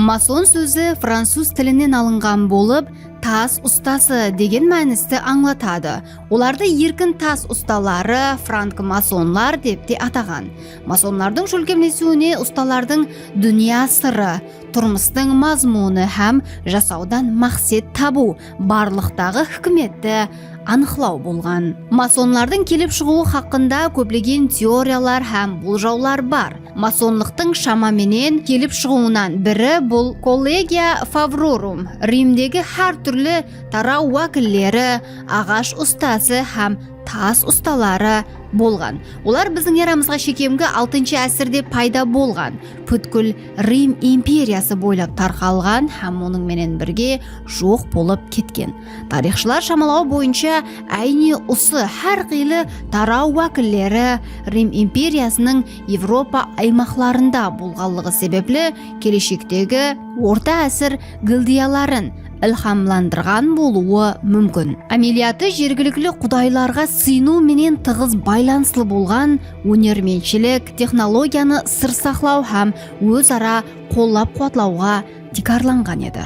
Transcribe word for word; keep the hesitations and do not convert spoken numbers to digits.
Mason sózi fransuz tilinen alınǵan bolıp, tas ustası degen mánisti ańlatadı. Olardı erkin tas ustaları, frankmasonlar dep te ataǵan. Masonlardıń shólkemlesiwine ustalardıń dúnya sırı, turmıstıń mazmunı hám jasawdan maqset tabıw, barlıqtaǵı hikmetti anıqlaw bolǵan. Masonlardıń kelip shıǵıwı haqqında kóplegen teoriyalar hám boljawlar bar. Masonlıqtıń shama menen kelip shıǵıwınan biri bul Collegia Favrorum, Rimdegi hár túrli taraw wákilleri, aǵash ustası hám tas ustaları bolǵan. Olar biziń eramızǵa shekemgi altınshı ásirde payda bolǵan, pútkil Rim imperiyası boylap tarqalǵan hám onıń menen birge joq bolıp ketken. Tariyxshılar shamalawı boyınsha, áyne usı hár qıylı taraw wákilleri Rim imperiyasınıń Evropa aymaqlarında bolǵanlıǵı sebepli, keleshektegi orta ásir gildiyaların ilhamlandırǵan bolıwı múmkin. Ámeliyatı jergilikli qudaylarǵa sıyınıw menen tıǵız baylanıslı bolǵan ónermentshilik, texnologiyanı sır saqlaw hám óz-ara qollap-quwatlawǵa tiykarlanǵan edi.